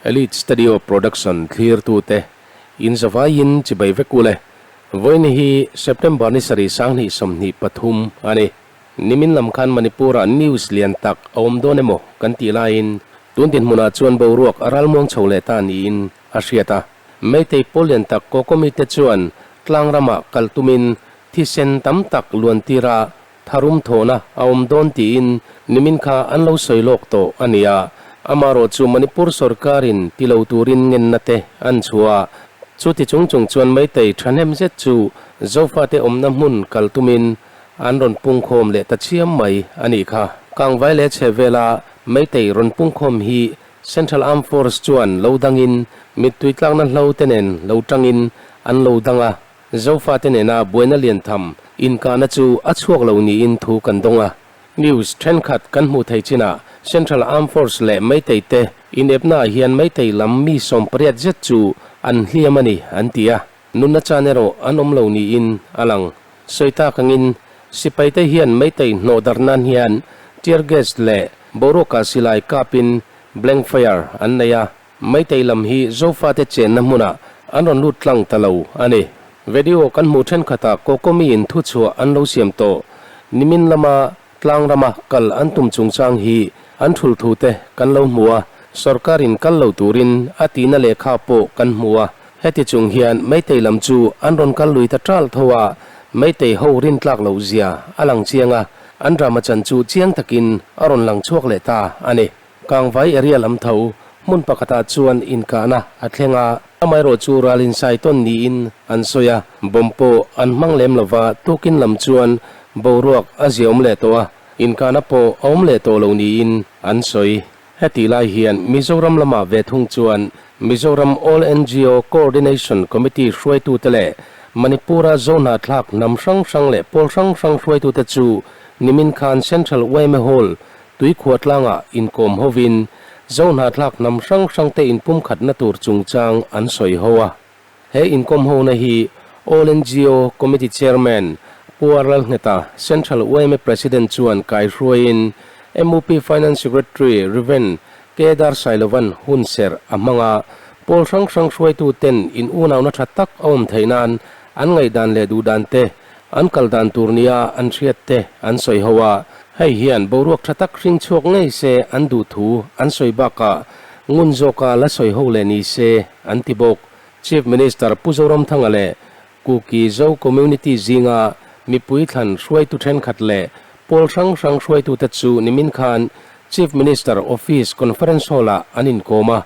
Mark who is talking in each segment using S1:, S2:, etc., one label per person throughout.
S1: Elite Studio Production thlirtute in zavaiin chibai vek ule. Vawiin hi September ni sarih sanghnih 23 a ni. Nimin lam khan Manipur-ah news lian tak a awm dawn emaw kan tih laiin tun dinhmunah chuan boruak a ralmuang chho leh ta niin a hriat a. Meitei pawl lian tak Kokomi te chuan tlang ramah kal tumin thisen tam tak luan tira tharum thawhna a awm dawn tiin nimin kha an lo sawi lawk tawh a ni a. Amaherawh chu Manipur sorkarin ti lo turin ngenna te an chhuah a. Chuti chung chung chuan Meitei thahnem zet chu Zofate awmna hmun kal tumin an rawn pungkhawm leh ta chiam mai a nih kha. Kangvai leh chhehvela Meitei rawn pungkhawm hi Central Armed Force chuan lo dangin mittui tlakna hlo te nen lo tangin an lo dang a, Zofate nena buaina lian tham inkahna chu a chhuak lo niin thu kan dawng a. News thenkhat kan hmuh thei chinah Central Armed Force leh Meitei te inepnaah hian Meitei lam mi 80 zet chu an hliam a ni an ti a, nunna chan erawh an awm lo niin a lang. Sawi tak angin sipaite hian Meitei hnawh darh nan hian tear gas leh Boruaka silai kapin blank fire an nei a, Meitei lam hi Zofate chenna hmunah an rawn lut tlang ta lo a ni. Video kan hmuh thenkhatah Kokomi-in thuchhuah an lo siam tawh. Nimin lama tlang rama kal an tum chungchang hi an thul thu te kan lo hmu a, sorkarin kal lo turin a tihna lehkha pawh kan hmu a. Heti chung hian Meitei lam chu an rawn kal lui ta ṭal tho a, Meitei ho rintlak loh zia a lang chiang a, An drama chan chu chiang takin a rawn lang chhuak leh ta a ni. Kangvai area lam tho hmun pakhatah chuan inkahna a thleng a, amaherawh chu ral insai tawn niin an sawi a, bomb pawh an hmang lem lova, tukin lam chuan boruak a ziaawm leh tawh a, inkahna pawh a awm leh tawh lo niin an sawi. Hetih lai hian Mizoram lamah ve thung chuan Mizoram All ngo Coordination Committee hruaitute leh Manipur-a Zohnahthlak hnam hrang hrang leh pawl hrang hrang hruaitute chu nimin khan Central yma Hall tuikhuah tlangah inkawm hovin Zohnahthlak hnam hrang hrangte inpumkhatna tur chungchang an sawi ho a. He inkawm hona hi All ngo Committee Chairman Pu Arlalngheta, Central yma President chuan kaihruaiin MUP Finance Secretary Rev. Kedar Sailovan hun serh a hmang a, pawl hrang hrang hruaitu ten in unauna tha tak a awm theih nan an ngaihdan leh duhdan te, an kal dan tur nia an hriat te an sawi ho a. Hei hian boruak tha tak hring chhuak ngei se an duh thu an sawi bakah ngun zawka la sawi ho leh ni se an ti bawk. Chief Minister Pu Zoramthanga leh Kuki Zo Community zinga mipui thlan hruaitu thenkhat leh pawl hrang hrang hruaitute chu nimin khan Chief Minister Office Conference Hall-ah an inkawm a.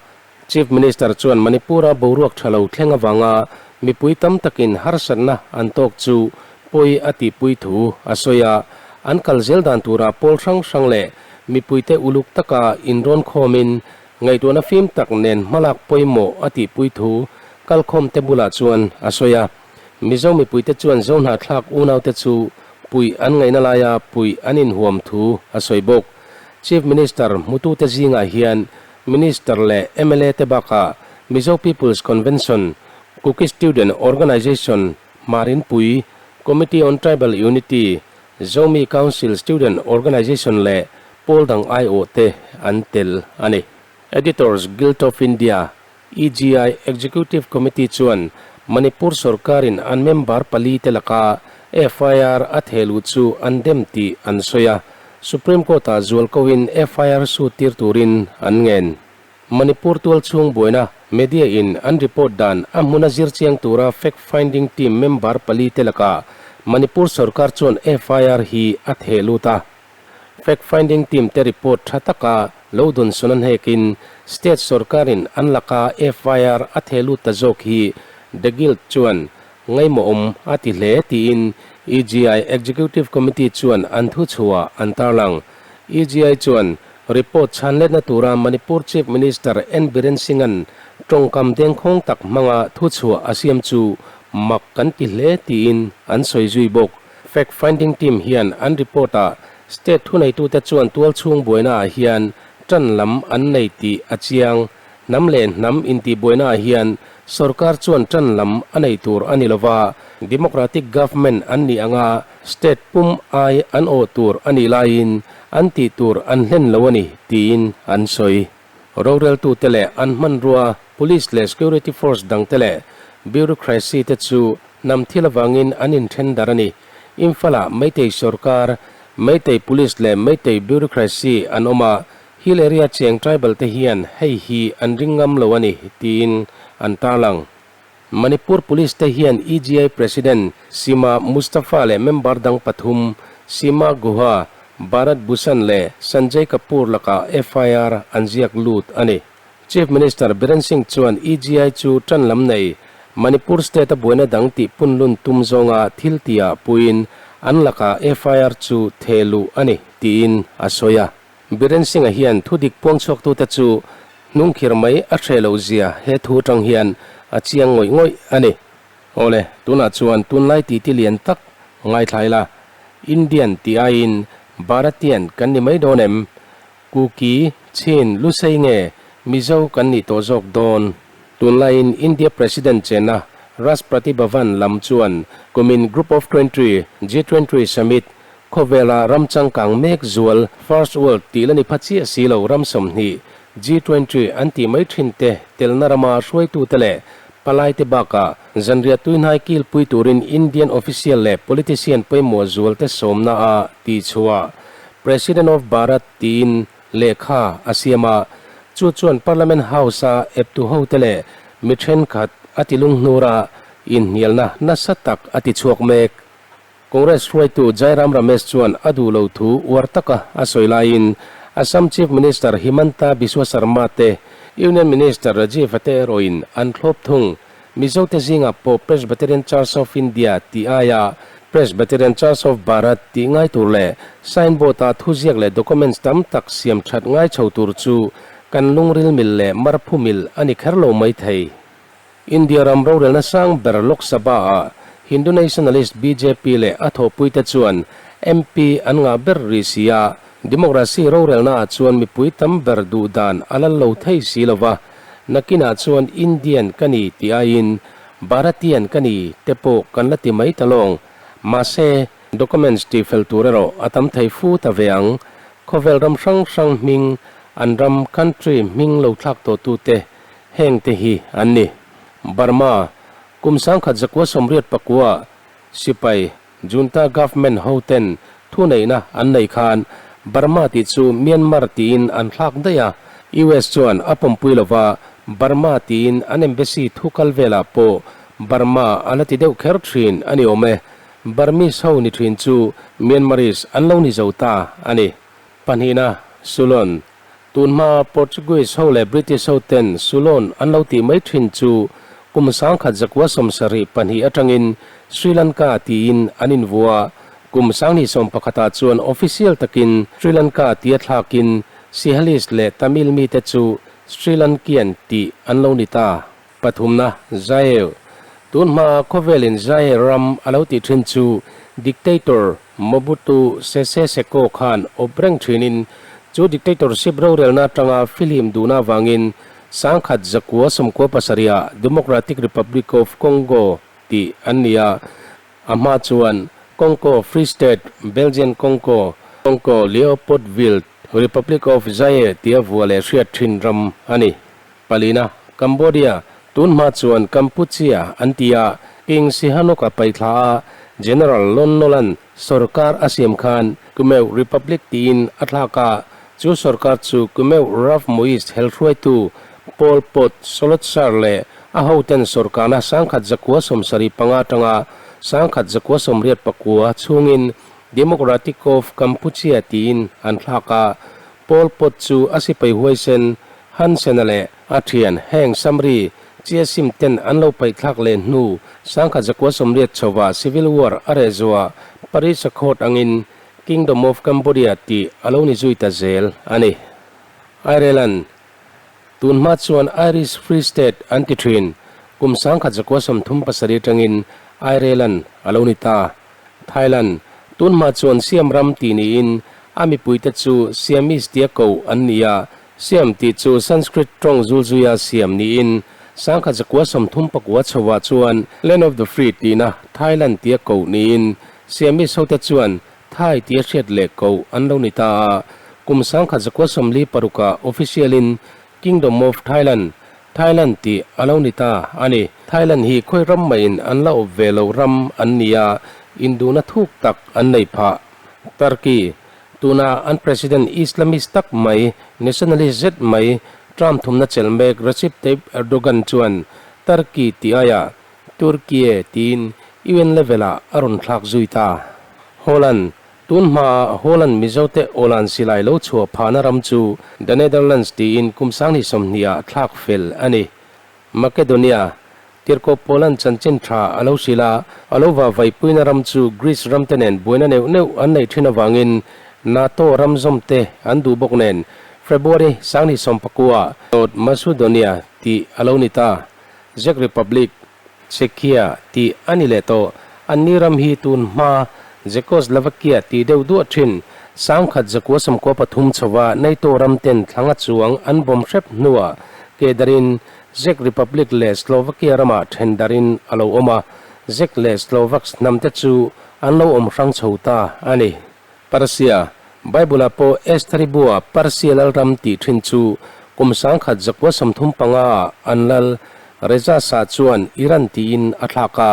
S1: Chief Minister chuan Manipur-a boruak tha lo thleng avanga mipui tam takin harsatna an tawk chu pawi a tihpui thu a sawi a. An kal zel dan turah pawl hrang hrang leh mipuite uluk taka inrawn khawmin Ngaihtuahna fim tak nen hmalak pawimawh a tihpui thu kalkhawmte bulah chuan a sawi a. Mizo mipuite chuan Zohnahthlak unaute chu puih an ngaihna laia puih an inhuam thu a sawi bawk. Chief Minister hmutute zingah hian Minister leh mla te bakah Mizo People's Convention, Kuki Student Organisation, Hmarinpui, Committee on Tribal Unity, Zomi Council Student Organisation leh Pawl dang aiawh te an tel a ni. Editors Guild of India, EGI, Executive Committee chuan Manipur sorkarin an member pali te laka FIR a thehluh chu an dem tih an sawi a, Supreme Court-ah zualkoin FIR sut tir turin an ngen. Manipur tualchhung buaina media in an report dan a hmuna zir chiang tura fact finding team member pali te laka Manipur sorkar chuan FIR hi a thehlut a. Fact finding team te report tha taka lo dawn sawn a hnekin state sorkarin an laka FIR a theh lut ta zawk hi The Guild chuan ngaimawhawm a ti hle tiin EGI Executive Committee chuan an thuchhuah an tarlang. EGI chuan report chhanletna tura Manipur Chief Minister N Biren Singh-a'n tawngkam dengkhawng tak hmanga thuchhuah a siam chu mak kan ti hle tiin an sawi zui bawk. Fact finding team hian an report ah state thuneitute chuan tualchhung buaina ah hian tan lam an nei tih a chiang. Hnam leh hnam intihbuaina ah hian sorkar chuan tan lam a nei tur a ni lova, democratic government an nih anga state pum ai an awh tur a nih laiin an tih tur an hlen lo a ni tiin an sawi. Roreltute leh an hmanrua police leh security force dangte leh bureaucracy te chu hnam thil avangin an inthen darh a ni. Imphal-ah Meitei sorkar, Meitei police leh Meitei bureaucracy an awm a, hill area cheng tribal te hian hei hi an ring ngam lo a ni, tiin an tarlang. Manipur Police te hian EGI President Seema Mustafa leh member dang pathum Seema Guha, Bharat Bhushan leh Sanjay Kapoor lakah FIR an ziak lut a ni. Chief Minister Biren Singh chuan EGI chu tan lam nei Manipur state a buaina dang tih punlun tum zawnga thil tihah puiin an lakah FIR chu theh luh a ni tiin a sawi a. Biren Singh-a hian thudik puangchhuaktute chu hnungkhir mai a hreh loh zia he thu atang hian a chiang ngawih ngawih a ni. Awle, tunah chuan tunlai titi lian tak ngaithla ila, Indian tih aiin Bharatian kan ni mai dawn em? Kuki, Chin, Lusei nge Mizo kan nih tawh zawk dawn? Tunlaiin India President chenna Rashtrapati Bhavan lam chuan kumin Group of Twenty, G20, Summit Khawvela ram changkang mek zual First World tih la ni pha chiah si lo ram 20, G20, an tih mai thin te telna rama hruaitute leh palaite bakah zanriah tuihnai kilpui turin Indian official leh politician pawimawh zualte sawmna a tihchhuah President of Bharat tiin lehkha a siam a, chu chuan Parliament House-a eptu hote leh mi thenkhat a tilunghnur a, inhnialna nasa tak a tichhuak mek. Congress hruaitu Jairam Ramesh chuan a duh lo thu uar taka a sawi laiin Assam Chief Minister Himanta Biswa Sarma te, Union Minister Rajiv a te erawhin an thlawp thung. Mizote zingah pawh Presbyterian Church of India tih aia Presbyterian Church of Bharat tih ngai tur leh signboard-a thuziak leh documents tam tak siam that ngai chho tur chu kan lungril mil leh marphu mil a ni kher lo mai thei. India ram rorelna sang ber Lok Sabha-ah Hindu nationalist bjp leh a thawhpuite chuan MP an ngah ber rih si a, democracy rorelnaah chuan mipui tam ber duh dan a lal lo thei si lo va, nakinah chuan Indian ka ni tih aiin Bharatian ka ni te pawh kan la ti mai ta lawng. Mahse, documents tihfel tur erawh a tam thei fu ta ve ang. Khawvel ram hrang hrang hming, an ram, country, hming lo thlak tawhtute Heng te hi an ni. Burma, kum 1989 sipai junta government ho ten thuneihna an neih khan Burma tih chu Myanmar tiin an thlak daih a, US chuan a pawmpui lova Burma tiin an embassy thu kal velah pawh Burma a la ti deuh kher thin a ni awm e. Burmese ho ni thin chu Myanmarese an lo ni zo ta a ni. Pahnihna, Sulon. Tun hma Portuguese ho leh British ho ten Sulon an lo tih mai thin chu kum 1972 atangin Sri Lanka tiin an invua. Kum 2011 ah chuan official takin Sri Lanka tia thlakin Sinhalese leh Tamil mite chu Sri Lankian tih an lo ni ta. Pathumna, Zaire. Tun hma khawvelin Zaire ram a lo tih thin chu dictator Mobutu Sese Seko khan awp reng thinin chu dictatorship rorelna atanga fihlim duhna avangin 1997 ah Democratic Republic of Congo tih an ni a, a hma chuan Congo Free State, Belgian Congo, Congo Leopoldville, Republic of Zaire tia vua leh hriat thin ram a ni. Palina, Cambodia, tun hma chuan Kampuchea an ti a, King Sihanouk-a paihthla a General Lon Nol-a'n sorkar a siam khan Khmer Republic tiin a thlak a, chu sorkar chu Khmer Rouge Maoist helhruaitu Pol Pot, Saloth Sar leh a hoten sorkarna 1975 atanga 1989 chhungin Democratic of Kampuchea tiin an thlak a, Pol Pot chu a sipai huaisen Hansen-a leh a thian heng Samri Chiasim ten an lo paihthlak leh hnu 1980 chhova Civil War a reh zuah Paris Accord angin Kingdom of Cambodia tih a lo ni zui ta zel a ni. Ireland tun hma chuan Irish Free State an ti thin. Kum 1937 atangin Ireland a lo ni ta. Thailand tun hma chuan Siam ram tih niin a mipuite chu Siamese tia koh an ni a, Siam tih chu Sanskrit tawng zulzuia siam niin 1939 chhoah chuan Land of the Free tihna Thailand tia koh niin Siamese hote chuan Thai tia hriat leh koh an lo ni ta a. Kum 1946 ah official-in Kingdom of Thailand, Thailand tih a lo ni ta a ni. Thailand hi khawi ram maiin an la awp ve loh ram an ni a, induhna thuk tak an nei phah. Turkey, tuna an President Islamist tak mai, nationalist zet mai, term thumna chelh mek Recep Tayyip Erdogan chuan Turkey tih aiah Türkiye tiin UN level-ah a rawn thlak zui ta. Holland, Tun hmaah Holland Mizote Awlan silai lo chhuah phahna ram chu The Netherlands tiin kum sanghnih sawmhnih ah thlak fel a ni. Makedonia, Tirhkoh Poland chanchin tha a lo hrilh a, a lo va vaipuina ram chu Greece ramte nen buaina neuh neuh an neih thin avangin NATO ram zawmte an duh bawk nen February sanghnih sawmpakua North Macedonia tih a lo ni ta. Czech Republic, Czechia tih a ni leh tawh. Anni ram hi tun hma Czechoslovakia tih deuh duah thin. Sangkhat zakua sawmkua pathum chhova NATO ram ten thlanga chuang an bawm hrep hnuah ke darin Czech Republic leh Slovakia ramah then darin a lo awm a, Czech leh Slovaks hnam te chu an lo awm hrang chho ta a ni. Persia, Bible-ah pawh Estheri bua Persia lalram tih thin chu kum sangkhat zakua 35 ah an lal Reza Shah chuan Iran tiin a thlak a,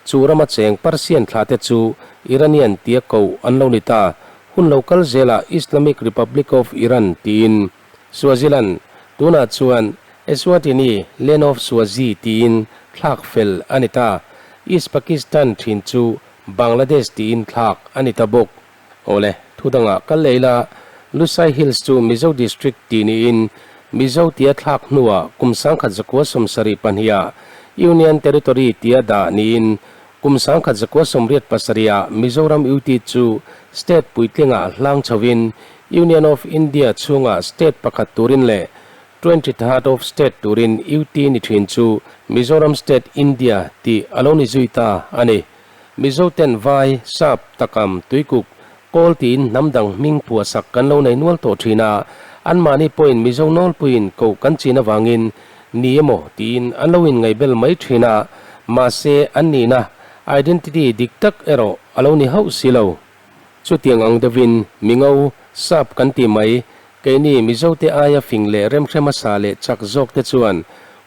S1: chu rama cheng Persian thlate chu Iranian tia koh an lo ni ta. Hun lo kal zelah Islamic Republic of Iran tiin Swaziland, tunah chuan Eswatini, Land of Swazi tiin thlak fel a ni ta. East Pakistan thin chu Bangladesh tiin thlak a ni ta bawk. Awle, thu dangah kal leh ila, Lusai Hills chu Mizo District tih niin Mizo tia thlak hnuah kum 1972 ah Union Territory tia dah niin kum 1987 ah Mizoram UT chu State puitlingah hlang chhovin Union of India chhungah State pakhat turin leh Twenty-third of State turin UT ni thin chu Mizoram State India tih a lo ni zui ta a ni. Mizo ten vai, sap, takam, tuikuk, kawl tiin hnam dang hming phuahsak kan lo nei nual tawh thin a, anmahni pawhin Mizo nawlpuiin koh kan chin avangin ni emaw tiin an lo inngaihbel mai thin a, mahse an nihna, identity, dik tak erawh a lo ni hauh si lo. Chutiang ang deuhin Mingo, sap kan ti mai, keini Mizote aia fing leh remhre hmasa leh chak zawkte chuan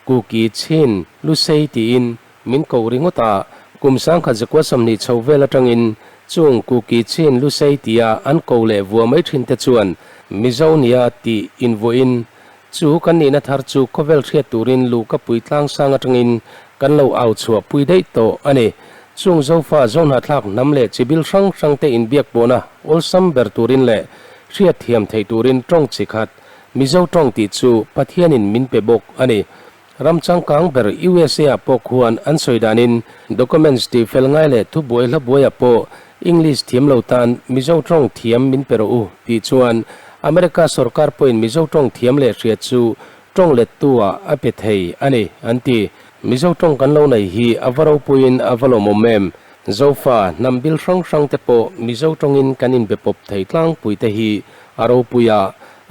S1: Kuki, Chin, Lusei tiin Min koh ringawt a, kum 1920 chho vel atangin chung Kuki Chin Lusei tia an ko leh vua mai thin te chuan Mizo nia tih invuahin chu kan nihna thar chu khawvel hriat turin luhka pui tlangsang atangin kan lo au chhuah pui daih tawh a ni. Chung Zofa Zohnahthlak hnam leh chibil hrang hrang te inbiak pawhna awlsam ber turin leh hriat thiam theih turin tawng chi khat Mizo tawng tih chu Pathianin min pe bawk a ni. Ram changkang ber USA ah pawh khuan an sawi danin documents tih fel ngai leh thubuai hlabuaiah pawh English thiam lo tan Mizo tawng thiam min pe rawh u tih chuan America sorkar pawhin Mizo tawng thiam leh hria chu tawng lettu ah a pe thei a ni an ti. Mizo tawng kan lo nei hi a va ropuiin a va lawmawm em? Zofa hnam bil hrang hrang te pawh Mizo tawngin kan inbe pawp thei tlangpui te hi a ropui a,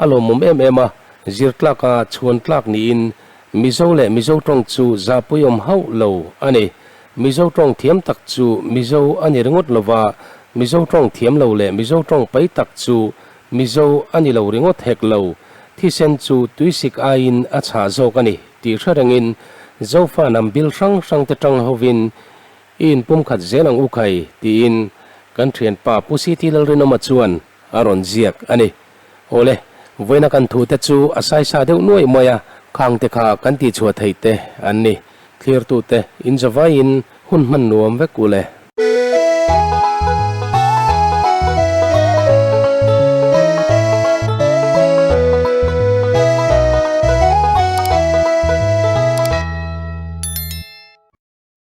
S1: a lawmawm em em a. Zir tlaka chhuan tlak niin Mizo leh Mizo tawng chu zahpuiawm hauh lo a ni. Mizo tawng thiam tak chu Mizo a ni ringawt lova, Mizo tawng thiam lo leh Mizo tawng pai tak chu Mizo a ni lo ringawt hek lo. Thisen chu tuisik aiin a chhah zawk a ni tih hre rengin Zofa hnam bil hrang hrangte tang hovin i inpumkhat zel ang u khai tiin kan thianpa Pu CT Lalrinawma chuan a rawn ziak a ni. Awle, vawiina kan thute chu a saisa deuh nuaih mai a, khangte kha kan tihchhuah theih te an ni. Thlirtute, in zavaiin hun hman nuam vek u le.